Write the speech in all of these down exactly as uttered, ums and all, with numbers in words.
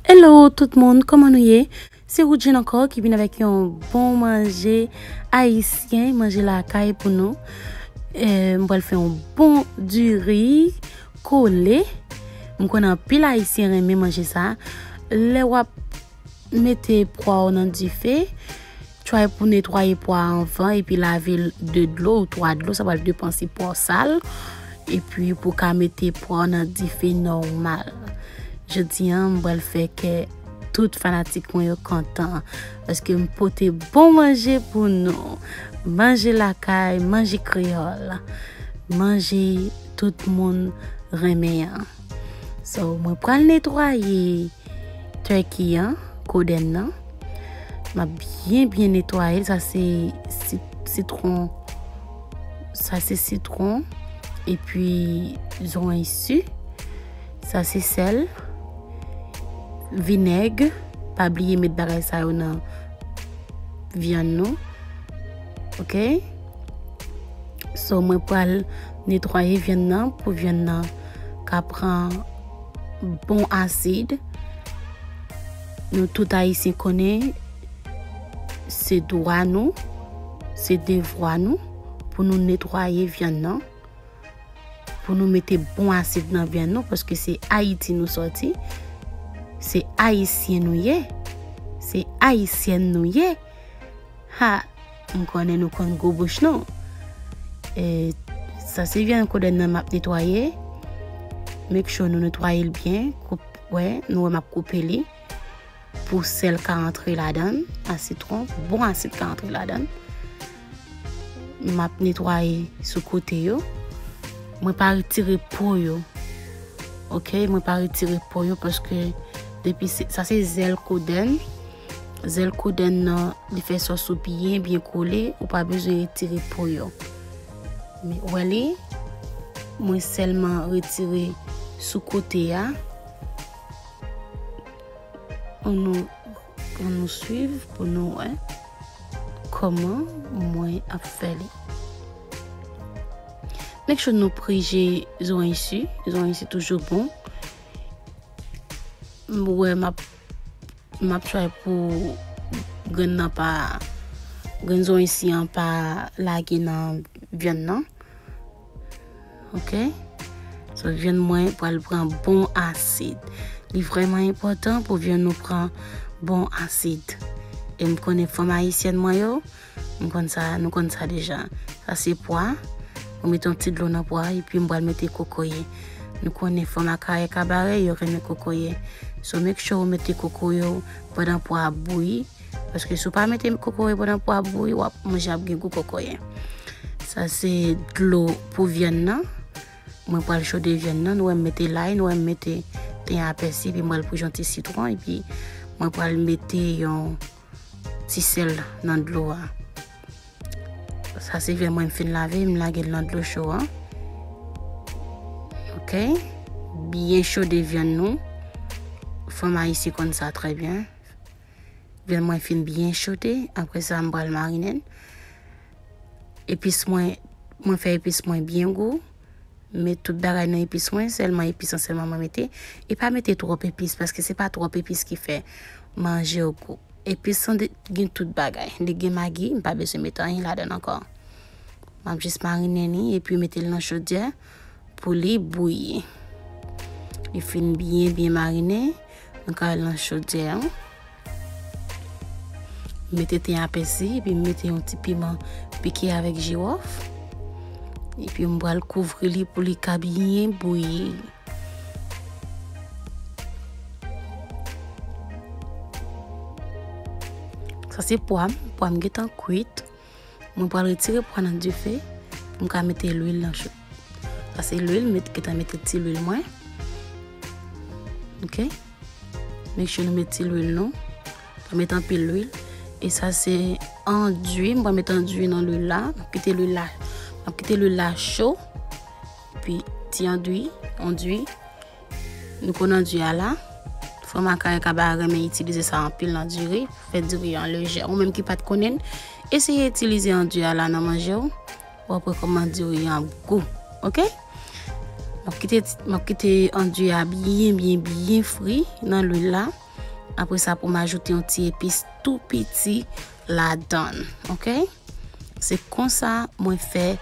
Hello tout moun, kòman nou ye? Se Woodjine ankò ki vin avèk yon bon manje ayisyen, manje lakay pou nou. Eh, m pral fè yon bon diri kole. M konnen anpil ayisyen renmen manje sa. Lè w ap mete pwa w nan dife, try pou netwaye pwa a anvan epi lave l de dlo ou twa dlo, sa pral depann si pwa w sal. Epi pou ka mete pwa w nan dife nòmal. Jodi a, m pral fè kè tout fanatik mwen yo kontan, paske m pote bon manje pou nou. Manje lakay, manje kreyòl, manje tout moun renmen an. So, mwen pral netwaye turkey an, kodenn nan. M ap byen, byen netwaye l. Sa se sit-, sitwon. Sa se sitwon. Epi, zoranj si. Sa se sèl. Vinèg. Pa bliye met bagay sa yo nan vyann nou. Ok? So, mwen pral netwaye vyann nan pou vyann nan ka pran bon asid. Nou tout ayisyen konnen se dwa nou, se devwa nou pou nou netwaye vyann nan, pou nou mete bon asid nan vyann nou, paske se Ayiti nou sòti, se ayisyen nou ye, se ayisyèn nou ye. Ha, m konnen nou konn gwo bouch nou. E, sa se vyann kodenn nan m ap netwaye. Make sure nou netwaye l byen. Koup-, wè, nou wè m ap koupe li. Pou sèl ka antre ladan l, a sitwon, bon asid ka antre ladan l. M ap netwaye sou kote yo. Mwen pa retire po yo. Ok, mwen pa retire po yo paske depi se, sa se zèl kodenn. Zèl kodenn nan, li fè sòs ou byen, byen kole, ou pa bezwen retire po yo. Men, wè li, mwen sèlman retire sou kote a. Ann nou, ann nou swiv pou nou wè kòman mwen ap fè li. Make sure nou prije zoranj si, zoranj si toujou bon. M wè m ap, m ap try pou grenn nan pa, grenn zoranj si an pa lage nan vyann nan. Ok? So, vyann mwen pral pran bon asid. Li vrèman enpòtan pou vyann nou pran bon asid. E m konnen fanm ayisyèn mwen yo, m konn sa, nou konn sa deja. Sa se pwa. Mwen mete yon ti dlo nan pwa, epi m pral mete kokoye. Nou konnen fanm a Kayè Kabarè, yo renmen kokoye. So, make sure ou mete kokoye w pandan pwa ap bouyi. Paske si w pa mete kokoye pandan pwa ap bouyi, w ap manje ap gen gou kokoye. Sa se dlo pou vyann nan. Mwen pral chode vyann nan, nou wè m mete lay, nou wè m mete ten a pèsi, epi mwen pral prije yon ti sitwon, epi mwen pral mete yon ti sèl nan dlo a. Sa se vyann mwen m fin lave, m lage l nan dlo cho an. Ok? Byen chode vyann nou. Fanm ayisyen konn sa trè byen. Vyann mwen fin byen chode, apre sa m pral marinen l. Epis mwen, mwen fè epis mwen byen gou. Met tout bagay nan epis mwen, sèlman epis an sèlman mwen mete. E pa mete twòp epis, paske se pa twòp epis ki fè manje w gou. Epis lan de-, gen tout bagay. Li gen magi, m pa bezwen mete anyen ladan l ankò. M ap jis marinen li, epi mete l nan chodyè pou li bouyi. Li fin byen, byen marinen, nou ka al nan chodyè an. Mete ten a pèsi, epi m mete yon ti piman pike avèk jiwòf. Epi m pral kouvri li pou li ka byen bouyi. Sa se pwa m, pwa m gentan kwit. Mwen pral retire pwa nan dife pou m ka mete lwil nan cho. Sa se lwil, m met, gentan mete ti lwil mwen. Ok? Make sure nou met ti lwil nou. Pa met anpil lwil. E sa se andui, m pral met andui nan lwil la. M ap kite lwil la, m ap kite lwil la cho. Epi ti andui, andui. Nou konn andui a la. Fanm a Kayè Kabarè renmen itilize sa anpil nan diri, fè diri an lejè. Ou menm ki pa t konnen l, eseye itilize andui a la nan manje w. W ap wè kòman diri an ap gou. Ok? M ap kite, m ap kite andui a byen, byen, byen fri nan lwil la. Apre sa, pou m ajoute yon ti epis tou piti ladan l, oke? Se konsa mwen fè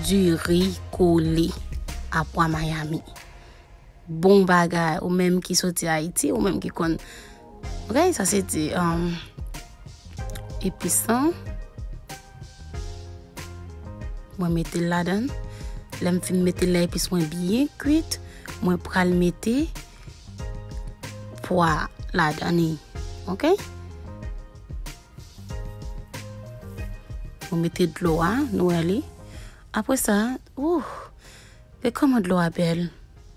diri kole a pwa Miami. Bon bagay, ou menm ki soti Ayiti, ou menm ki konn. Oke, sa se ti, um, epis lan. Mwen mete l ladan. Lè m fin mete l la, epis mwen byen kwit, mwen pral mete pwa ladan li. Oke? Mwen mete dlo a, nou wè li. Apre sa, ouh, e kòman dlo a bèl.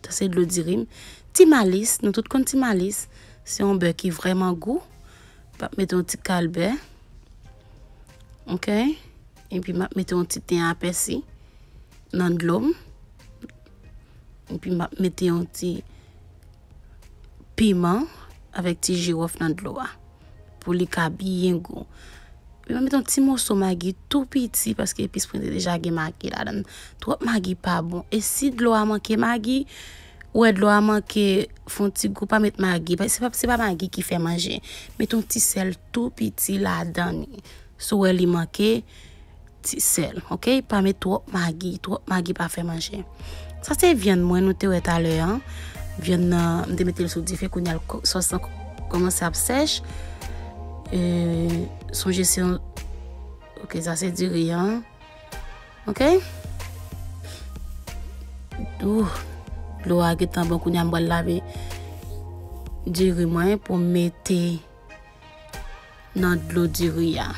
Sa se dlo diri m. Ti malis, nou tout konn ti malis. Se yon bè ki vrèman gou. M ap mete yon ti kal bè. Oke? Epi m ap mete yon ti ten a pèsi nan dlo m. Epi m ap mete yon ti piman avèk ti jiwòf nan dlo a. Pou li ka byen gou. Epi m ap mete yon ti moso magi tou piti paske epis mwen te deja gen magi ladan l. Twòp magi pa bon. E si dlo a manke magi, ou wè dlo a manke fè yon ti gou, pa met magi. Pa- Se pa, se pa magi ki fè manje. Mete yon ti sèl tou piti ladan li. Si w wè li manke, ti sèl, oke? Pa met twòp magi, twòp magi pa fè manje. Sa se vyann mwen nou te wè talè an. Vyann nan, m te mete l sou dife, kounye a l ko- sòs lan kòmanse ap sèch. E, sonje se yon, oke, sa se diri an. Oke? Ouh, dlo a gentan bon, kounye a m pral lave diri mwen pou m mete nan dlo diri a.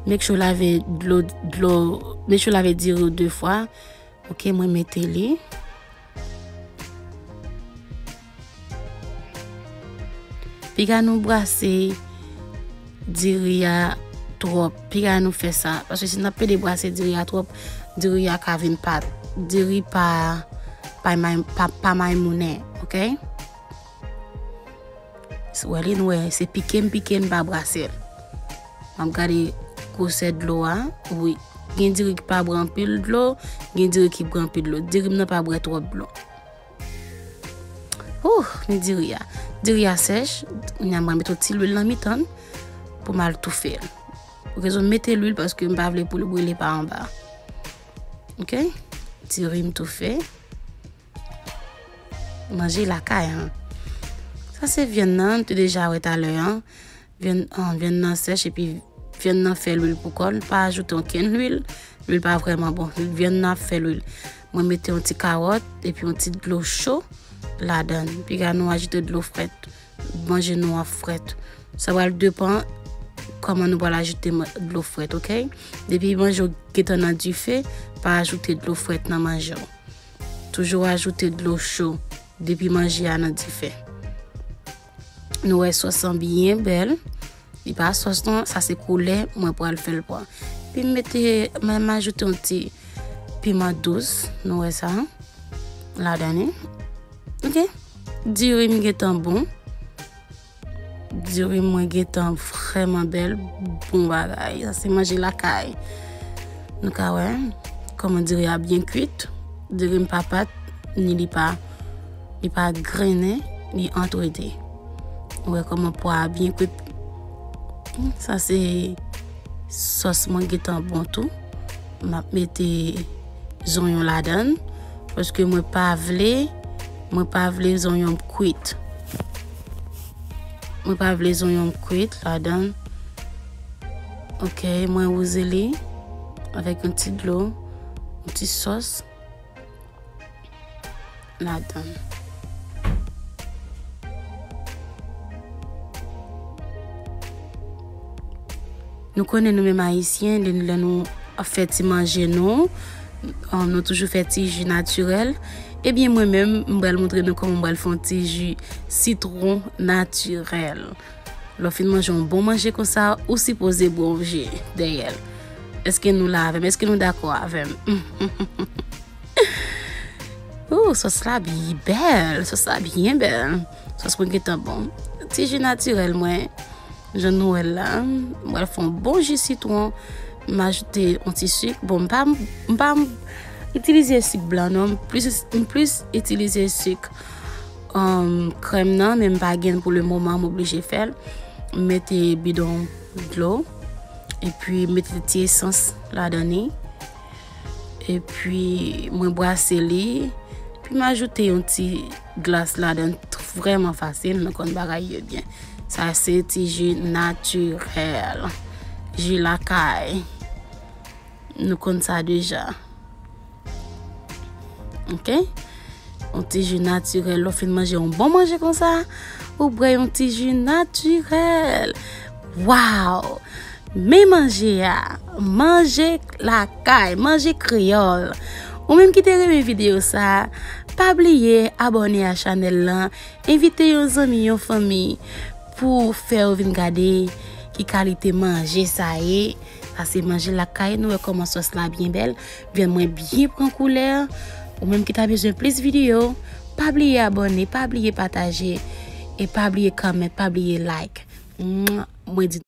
Make sure lave dlo, dlo, make sure lave diri w de fwa. Oke, mwen mete li. Piga nou brase diri a twòp. Piga nou fè sa. Paske si n ap pede brase diri a twòp, diri a ka vin pa, diri pa, pa, may- pa, pa maymounen, oke? Si w wè li, nou wè, se pike m pike, n pa brase l. M ap gade gwosè dlo a. Wi, gen diri ki pa bwè anpil dlo, gen diri ki bwè anpil dlo. Diri m nan pa bwè twòp dlo. Ouh, men diri a. Diri a sèch, kounye a m pral mete yon ti lwil nan mitan l pou m al toufe l. Rezon m mete lwil paske m pa vle pou l brile pa anba. Oke? Diri m toufe. Manje lakay an. Sa se vyann nan, m te deja wè talè an. Vyann, ah, vyann nan sèch epi vyann nan fè lwil pou kò l. Pa ajoute okenn lwil. Lwil pa vrèman bon. Vyann nan ap fè lwil. Mwen mete yon ti kawòt epi yon ti dlo cho ladan l. Piga nou ajoute dlo frèt. Manje nou an frèt. Sa pral depann kòman nou pral ajoute man- dlo frèt, oke? Depi manje w gentan nan dife, pa ajoute dlo frèt nan manje w. Toujou ajoute dlo cho depi manje a nan dife. Nou wè sòs lan byen bèl. Li pa sòs non, sa se koulè mwen pral fè l pran. Epi m mete, m, m ajoute yon ti piman dous, nou wè sa, ladan li. Oke? Diri m gentan bon. Diri mwen gentan vrèman bèl, bon bagay. Sa se manje lakay. Nou ka wè kòman diri a byen kwit. Diri m pa pat, ni li pa, li pa grennen, li antrede. Ou wè kòman pwa a byen kwit. Sa se sòs mwen gentan bon tou. M ap mete zonyon ladan l, paske mwen pa vle, mwen pa vle zonyon m kwit. Mwen pa vle zonyon m kwit ladan l. Oke, mwen wouze li avèk yon ti dlo, yon ti sòs ladan l. Nou konnen nou menm Ayisyen, lè, lè nou ap fè ti manje nou, um, nou toujou fè ti ji natirèl. Ebyen, mwen menm, m pral montre nou kòman m pral fè yon ti ji sitwon natirèl. Lè w fin manje yon bon manje konsa, ou sipoze bwè yon ji dèyè l. Èske nou la avè m? Èske nou dakò avè m? Ooh, sòs la byen bèl. Sòs la byen bèl. Sòs mwen gentan bon. Ti ji natirèl mwen, jan nou wè l la, m pral fè yon bon ji sitwon. M ajoute yon ti sik. Bon, m pa, m pa itilize sik blan non. M plis, m plis itilize sik um, krèm nan, men m pa gen pou le moman, m oblije fè l. M mete bidon dlo, epi mete ti esans ladan li. Epi mwen brase li, epi m ajoute yon ti glas ladan, vrèman fasil, nou konn bagay yo byen. Sa se ti ji natirèl, ji lakay. Nou konn sa deja. Ok? Yon ti ji natirèl, lè w fin manje yon bon manje konsa, ou bwè yon ti ji natirèl. Waw! Men manje a, manje lakay, manje kreyòl. Ou menm ki te renmen videyo sa, pa bliye abòne a chanèl lan, envite yon zanmi, yon fanmi pou fè yo vin gade ki kalite manje sa ye. Sa se manje lakay, nou wè kòman sòs la byen bèl, vyann mwen byen pran koulè. Ou menm ki ta bezwen plis videyo, pa bliye abòne, pa bliye pataje, e pa bliye kòmante, pa bliye like. Mwen di